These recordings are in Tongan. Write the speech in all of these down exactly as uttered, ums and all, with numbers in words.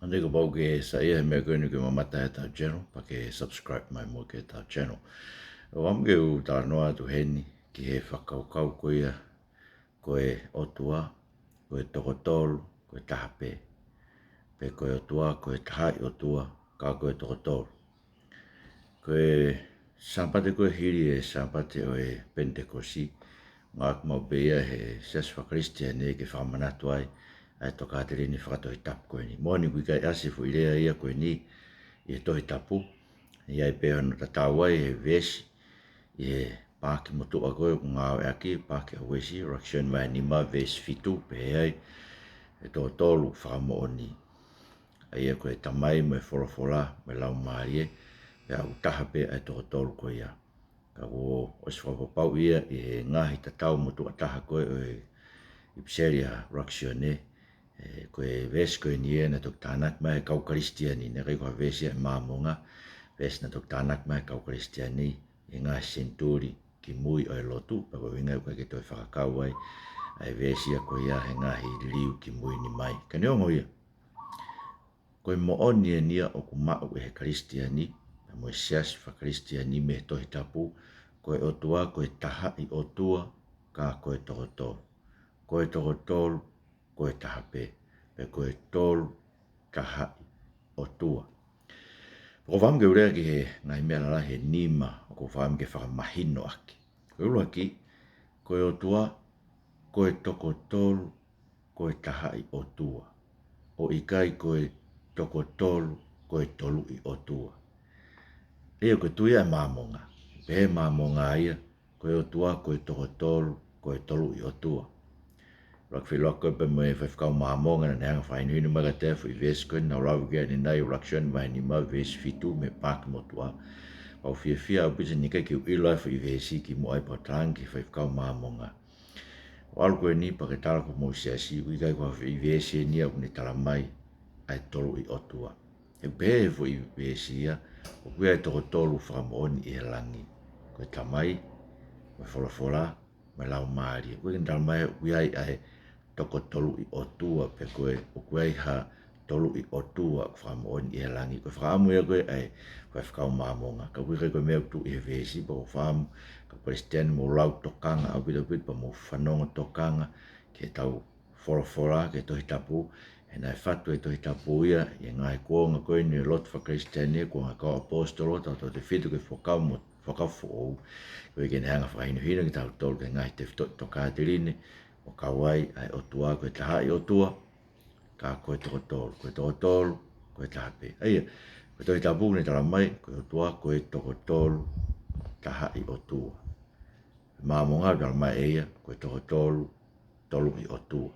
ʻOku ou tui kapau ʻoku ke saiʻia he meʻa ko eni ke mamata heʻetau channel, pea ke subscribe mai muʻa ki heʻetau channel. ʻOku ou fakaʻamu ke u talanoa atu heni ki he fakakaukau ko ia ko e ʻOtua ko e toko tolu, ko e taha pē. Pe ko e ʻOtua ko e tahaʻi ʻOtua, ka ko e toko tolu. Ko e Sāpate ko ē hili e Sāpate ʻo e Penitekosi, ngāueʻaki maʻu pē ia he siasi fakakalisitiane ke fakamanatu ai ʻa e tokāteline fakatohitapu ko eni. Moʻoni ʻoku ʻikai ʻasi e foʻi lea ia ko eni ʻi he Tohi Tapu, ʻi ai pē hono tatau ai he veesi ʻi he paaki motuʻa ko ē ʻoku ngāueʻaki, paaki ʻa Uesi, ʻUluaki Sione vahe nima veesi fitu, pehē ai e toko tolu fakamoʻoni. ʻA ia ko e Tamai mo e Folofola mo e Laumālie, pea ʻoku taha pē ʻa e toko tolu ko ia. Ka kuo ʻosi fakapapauʻi ia ʻi he ngaahi tatau motuʻa taha ko ē ʻo e ʻIpiseli ʻa ʻUluaki Sione, ē, ko e veesi ko eni ia naʻe toki tānaki mai ʻe he kau Kalisitiane, naʻe ʻikai ko ha veesi ia ʻa e Māmonga, veesi naʻe toki tānaki mai ʻe he kau Kalisitiane ʻi he ngaahi senituli kimui ʻo e lotu, pea ko e ʻuhinga ia ʻoku ʻikai ke toe fakakau ai ʻa e veesi ia ko ia he ngaahi liliu kimui ni mai. Ka neongo ia, ko e moʻoni eni ia ʻoku maʻu ʻe he Kalisitiane, pea mo e siasi fakakalisitiane mei he Tohi Tapu, ko e ʻOtua ko e tahaʻi ʻOtua, ka ko e toko tolu. Ko e toko tolu, ko e taha pē, pe ko e tolu tahaʻi ʻOtua. ʻOku ou fakaʻamu ke u lea ki he ngaahi meʻa lalahi ʻe nima ʻoku ou fakaʻamu ke fakamahinoʻaki. Ko e ʻuluaki, ko e ʻOtua ko e toko tolu, ko e tahaʻi ʻOtua. ʻOku ʻikai ko e toko tolu, ko e toluʻi ʻOtua. ʻA ia ko e tui ʻa e Māmonga. Pehē ʻe he Māmonga ia, ko e ʻOtua ko e toko tolu, ko e toluʻi ʻOtua. ʻUluaki feʻiloaki ko ē pea mo e faifekau Māmonga naʻa ne hanga ʻo fakahinohino mai kiate au e foʻi veesi ko ē naʻa ku lave ki ai ʻanenai, ʻUluaki Sione vahe nima veesi fitu mei he paaki motuʻa. Pea u fiefia ʻaupito he naʻe ʻikai ke u ʻilo ʻa e foʻi veesi kimuʻa ai pea u talaange ki he faifekau Māmonga. ʻO ʻalu ko eni pea ke tala ki homou siasi, ʻoku ʻikai ko ha foʻi veesi eni ia ʻoku ne talamai ʻa e toluʻi ʻOtua. He ʻoku pehē ʻe he foʻi veesi ia, ʻoku ʻi ai e toko tolu fakamoʻoni ʻi he langi. Ko e Tamai, mo e Folofola, mo e Laumālie. ʻOku ʻikai ke ne talamai ʻoku ʻi ai ʻa e toko toluʻi ʻOtua, pe ko e ʻoku ʻi ai ha toluʻi ʻOtua ʻoku fakamoʻoni ʻi he langi. Ko e fakaʻamu ia ko ē ʻa e faifekau Māmonga. Ka ʻoku ʻikai ko e meʻa ʻoku tuʻu ʻi he veesi, pea ʻoku ou fakaʻamu, kau Kalisitiane, mou lau tokanga ʻaupito ʻaupito pea mou fanongo tokanga ki heʻetau folofola, ki he Tohi Tapu, he naʻe fatu e Tohi Tapu ia ʻi he ngaahi kuonga ko eni ʻo e lotu fakakalisitiane, kuonga ʻo e kau ʻaposetolo, tautautefito ki he Fuakava Mo-, Fuakava Foʻou, koeʻuhi ke ne hanga ʻo fakahinohino kitautolu ki he ngaahi tefitoʻi tokāteline ʻoku kau ai ʻa e ʻOtua ko e tahaʻi ʻOtua, ka ko e toko tolu, ko e toko tolu, ko e taha pē. ʻA ia, ko e Tohi Tapu ʻoku ne talamai, ko e ʻOtua ko e toko tolu, tahaʻi ʻOtua. Māmonga ʻoku talamai ʻe ia, ko e toko tolu, toluʻi ʻOtua.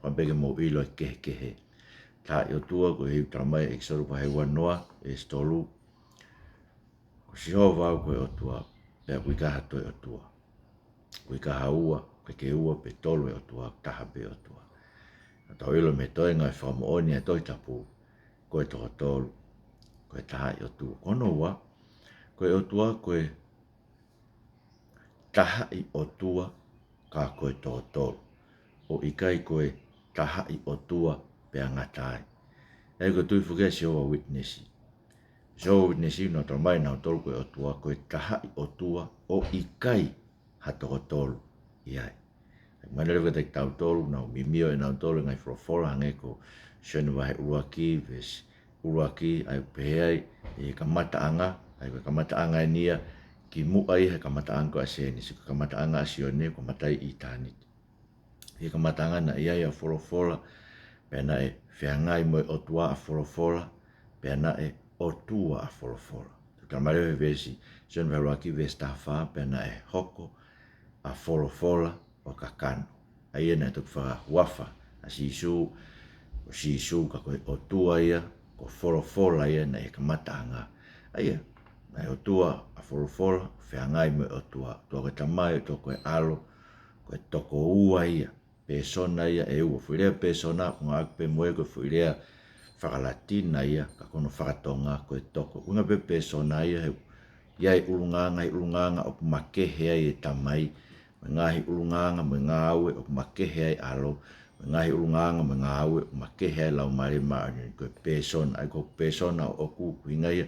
Fakaʻamu pē ke mou ʻilo e kehekehe. Tahaʻi ʻOtua, koeʻuhi ʻoku talamai ʻe ʻEkisoto vahe uanoa, veesi tolu, ko Sihova au ko e ʻOtua, pea ʻoku ʻikai ha toe ʻOtua. ʻOku ʻikai ha ua, ʻikai ke ua pe tolu e ʻOtua, taha pē ʻOtua. Naʻa tau ʻilo mei he toenga e fakamoʻoni ʻa e Tohi Tapu, ko e toko tolu, ko e tahaʻi ʻOtua. Ko hono ua, ko e ʻOtua ko e tahaʻi ʻOtua, ka ko e toko tolu. ʻOku ʻikai ko e tahaʻi ʻOtua pea ngata ai. ʻA ia ko e tui foki ʻa e Jehovah Witness. Jehovah Witness ʻoku nau talamai ʻe nautolu ko e ʻOtua ko e tahaʻi ʻOtua, ʻoku ʻikai ha toko tolu ʻi ai. Manele veta kitautolu, nau mimio ʻe nautolu e ngaahi folofola, hangē ko Sione vahe ʻuluaki, veesi ʻuluaki, ʻa ia ʻoku pehē ai, ʻi he kamataʻanga, ʻa ia ko e kamataʻanga eni ia, kimuʻa ia he kamataʻanga ko ē ʻa Sēnesi, ko e kamataʻanga ʻa Sione, ko e kamataʻanga ʻo ʻitāniti. ʻI he kamataʻanga naʻe ʻi ai ʻa Folofola, pea naʻe feangai mo e ʻOtua ʻa Folofola, pea naʻe ʻOtua ʻa Folofola. Talamai leva he veesi, Sione vahe ʻuluaki, veesi taha fā, pea naʻe hoko ʻa Folofola ʻo kakano. ʻA ia naʻe toki fakahuafa ʻa Sīsū, ko Sīsū ka ko e ʻOtua ia, ko Folofola ia naʻe ʻi he kamataʻanga. ʻA ia, naʻe ʻOtua ʻa Folofola, feangai mo e ʻOtua, ʻOtua ko e Tamai, ʻOtua ko e ʻAlo, ko e toko ua ia, pēsona ia ʻe ua. Foʻi lea pēsona, ʻoku ngāueʻaki pē mo ia ko e foʻi lea fakalatina ia, ka ko hono fakatonga ko e toko. ʻUhinga pē pēsona ia he ʻoku ʻi ai e ʻulungaanga, ʻi he ʻulungaanga ʻoku makehe ai e Tamai, mo e ngaahi ʻulungaanga, mo e ngāue ʻoku makehe ai e ʻAlo, mo e ngaahi ʻulungaanga mo e ngāue ʻoku makehe ai e Laumālie Māʻoniʻoni, ko e pēsona. ʻA ia ko e pēsona ʻoʻoku, ʻuhinga ia,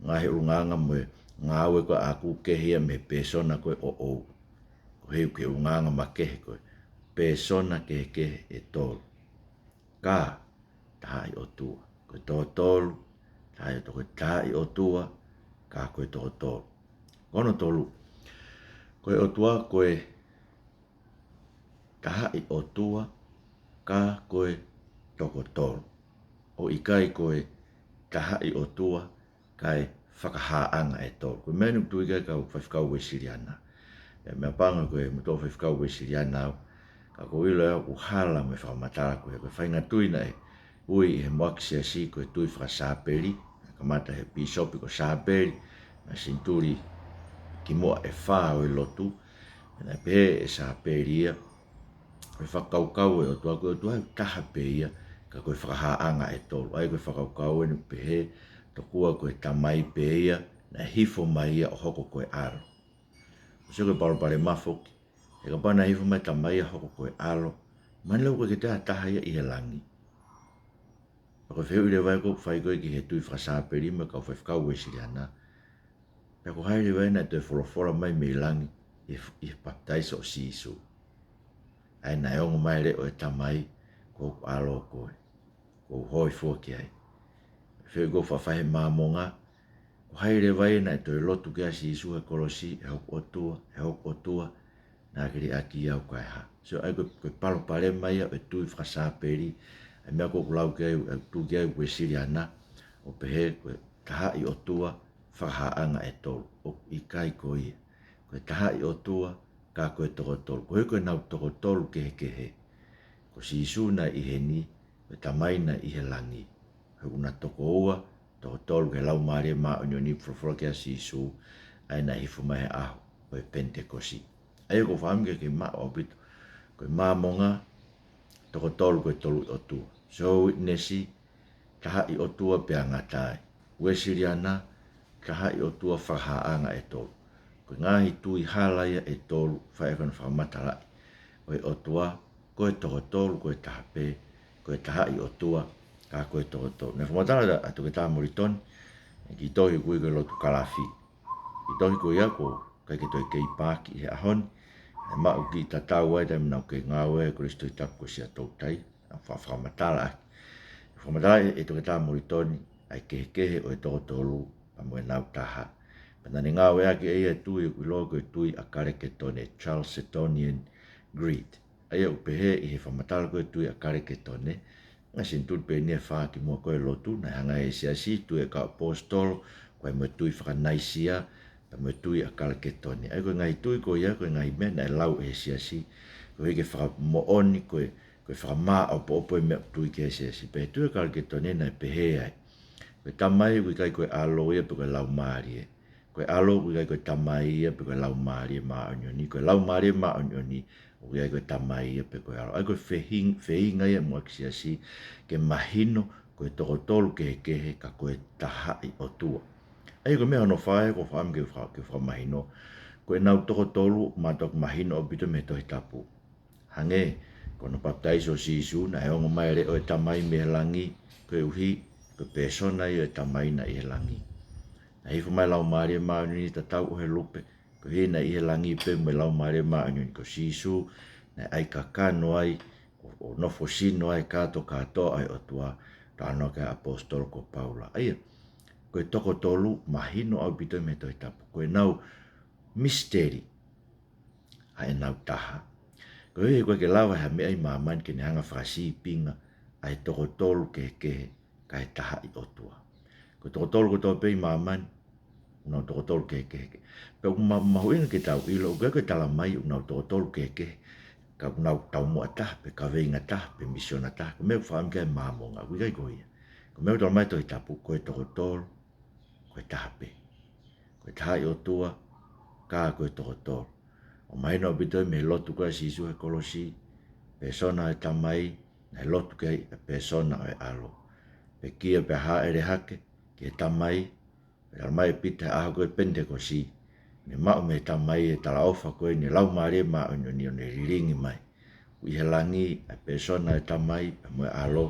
ngaahi ʻulungaanga mo e ngāue ko ē ʻaʻaku kehe ia mei he pēsona ko ē ʻoʻou. Koeʻuhi ko e ʻulungaanga makehe ko ē. Pēsona kehekehe ʻe tolu. Ka tahaʻi ʻOtua. Ko e toko tolu, tahaʻi ʻOtua, ko e tahaʻi ʻOtua, ka ko e toko tolu. Ko hono tolu. Ko e ʻOtua, ko e tahaʻi ʻOtua, ka ko e toko tolu. ʻOku ʻikai ko e tahaʻi ʻOtua, kae fakahāʻanga ʻe tolu. Ko e meʻa eni ʻoku tui ki ai e kau faifekau Uēsiliana. ʻE meʻapango ko e motuʻa faifekau Uēsiliana au, ka ʻoku ou ʻilo ʻoku hala mo e fakamatala ko ē, ko e faʻahinga tui naʻe ui ʻe he muʻaki siasi ko e tui faka-Sāpeli, kamata he pīsope ko Sāpeli, ʻi he senituli kimuʻa ʻe fā ʻo e lotu, naʻe pehē ʻe Sāpeli ia, ko e fakakaukau ʻo e ʻOtua, ko e ʻOtua ʻoku taha pē ia, ka ko e fakahāʻanga ʻe tolu. ʻA ia ko e fakakaukau eni ʻoku pehē, tokua ko e Tamai pē ia, naʻe hifo mai ia ʻo hoko ko e ʻAlo. ʻOsi ia ko e palopalema foki. He kapau naʻe hifo mai e Tamai ia ʻo hoko ko e ʻAlo, mahalo ʻoku ʻikai ke toe ʻi ai ha taha ia ʻi he langi. Pea ko e fehuʻi leva ia ʻoku fai ko ē ki he tui faka-Sāpeli mo e kau faifekau Uēsiliana, pea ko hai leva ia naʻe toe folofola mai mei langi ʻi he, ʻi he papitaiso ʻo Sīsū. ʻA ia naʻe ongo mai e leʻo ʻo e Tamai, ko hoku ʻAlo koe, ʻoku ou hōifua ki ai. Fehuʻi ʻoku faʻa fai ʻe he Māmonga, ko hai leva ia naʻe toe lotu kia Sīsū he kolosi, ʻe hoku ʻOtua, ʻe hoku ʻOtua, naʻa ke liʻaki au kae hā? So, ʻa ia ko e, ko e palopalema ia ʻo e tui faka-Sāpeli, ʻa e meʻa ʻoku ou lau ki ai, ʻoku ou tui ki ai Uēsiliana, ʻo pehē ko e tahaʻi ʻOtua, fakahāʻanga ʻe tolu, ʻoku ʻikai ko ia. Ko e tahaʻi ʻOtua, ka ko e toko tolu. Koeʻuhi ko ʻenau toko tolu kehekehe. Ko Sīsū naʻe ʻi heni, ko e Tamai naʻe ʻi he langi. He ʻoku na toko ua, toko tolu ki he Laumālie Māʻoniʻoni, folofola kia Sīsū, ʻa ia naʻe hifo mai he ʻaho ʻo e Penitekosi. ʻA ia ʻoku ou fakaʻamu ke ke maʻu ʻaupito. Ko e Māmonga, toko tolu ko e Toluʻi ʻOtua. Jehovah Witness, tahaʻi ʻOtua pea ngata ai. Uēsiliana, tahaʻi ʻOtua fakahāʻanga ʻe tolu. Ko e ngaahi tui hala ia ʻe tolu, fai ʻaki hono fakamatalaʻi ʻo e ʻOtua, ko e toko tolu, ko e taha pē, ko e tahaʻi ʻOtua, ka ko e toko tolu. Naʻe fakamatala ʻa Toketā Molitoni, ki he tohi ʻoku ui ko e Lotu Kalafi. Ki he tohi ko ia ʻoku ʻikai ke toe kei paaki he ʻaho ni, ʻe maʻu kiʻi tatau ai taimi naʻa ku kei ngāue ai he Kolisi Tohitapu ko Siaʻatoutai, ʻa e fa-, fakamatala ʻaki. Fakamatala ʻe, ʻe Toketā Molitoni, ʻa e kehekehe ʻo e toko tolu, pea mo ʻenau taha. Pea naʻa ne ngāueʻaki ʻe ia e tui ʻoku ʻiloa ko e tui ʻa Kaleketone, Chalcedonian Creed. ʻA ia ʻoku pehē ʻi he fakamatala ko ē tui ʻa Kaleketone, ngaahi senituli pē eni ʻe fā kimuʻa ko ē lotu, naʻe hanga ʻe he siasi, tui ʻa e kau ʻaposetolo, ko e mo e tui faka-Naisia, pea mo e tui ʻa Kaleketone. ʻA ia ko e ngaahi tui ko ia, ko e ngaahi meʻa naʻe lau ʻe he siasi, koeʻuhi ke fakamoʻoni, ko e, ko e fakamāʻopoʻopo e meʻa ʻoku tui ki ai e siasi. Pea ʻi he tui ʻa Kaleketone naʻe pehē ai, ko e Tamai ʻoku ʻikai ko e ʻAlo ia pe ko e Laumālie. Ko e ʻAlo ʻoku ʻikai ko e Tamai ia pe ko e Laumālie Māʻoniʻoni. Ko e Laumālie Māʻoniʻoni ʻoku ʻikai ko e Tamai ia pe ko e ʻAlo. ʻA ia ko e fehing-, feinga ia e muʻaki siasi ke mahino ko e toko tolu kehekehe ka ko e tahaʻi ʻOtua. ʻA ia ko e meʻa hono fā ia ʻoku ou fakaʻamu ke fa-, ke fakamahino. Ko ʻenau toko tolu, mātuʻaki mahino ʻaupito mei he Tohitapu. Hangē ko hono papitaiso ʻo Sīsū, naʻe ongo mai e leʻo ʻo e Tamai mei he langi, koeʻuhi ko e pēsona ia ʻo e Tamai naʻe ʻi he langi. Naʻe hifo mai e Laumālie Māʻoniʻoni tatau ʻo e lupe, koeʻuhi naʻe ʻi he langi pē mo e Laumālie Māʻoniʻoni. Ko Sīsū naʻe ʻai kakano ai, ʻo, ʻo nofo sino ai kātoa kātoa ʻa e ʻOtua, talanoa ki ai e ʻaposetolo ko Paula. ʻA ia, ko e toko tolu, mahino ʻaupito mei he Tohitapu. Ko ʻenau misiteli ʻa ʻenau taha. Koeʻuhi he ʻoku ʻikai ke lava ʻe ha meʻa ʻi māmani ke ne hanga ʻo fakasīpinga ʻa e toko tolu kehekehe kae tahaʻi ʻOtua. Ko e toko tolu kotoa pē ʻi māmani, ʻoku nau toko tolu kehekehe. Pea ʻoku ma-, mahuʻinga ke tau ʻilo, ʻoku ʻikai ko e talamai ʻoku nau toko tolu kehekehe, ka ʻoku nau taumuʻa taha pe kaveinga taha pe misiona taha. Ko e meʻa ʻoku fakaʻamu ki ai e Māmonga, ʻoku ʻikai ko ia. Ko e meʻa ʻoku talamai ʻe he Tohitapu, ko e toko tolu, ko e taha pē. Ko e tahaʻi ʻOtua, ka ko e toko tolu. ʻOku mahino ʻaupito mei he lotu ko ē ʻa Sīsū he kolosi, pēsona ʻo e Tamai, naʻe lotu ki ai e pēsona ʻo e ʻAlo. Pekia pea hāʻele hake ki he Tamai, pea talamai ʻe Pita he ʻaho ko ē Penitekosi, ne maʻu mei he Tamai e talaʻofa ko eni, Laumālie Māʻoniʻoni ʻo ne lilingi mai. ʻi he langi ʻa e pēsona ʻo e Tamai pea mo e ʻAlo,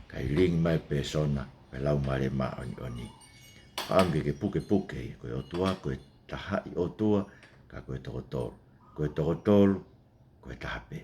kae lilingi mai e pēsona ʻo e Laumālie Māʻoniʻoni. Fakaʻamu ke ke pukepuke, ko e ʻOtua ko e taha ʻi ʻOtua, ka ko e toko tolu. Ko e toko tolu, ko e taha pē.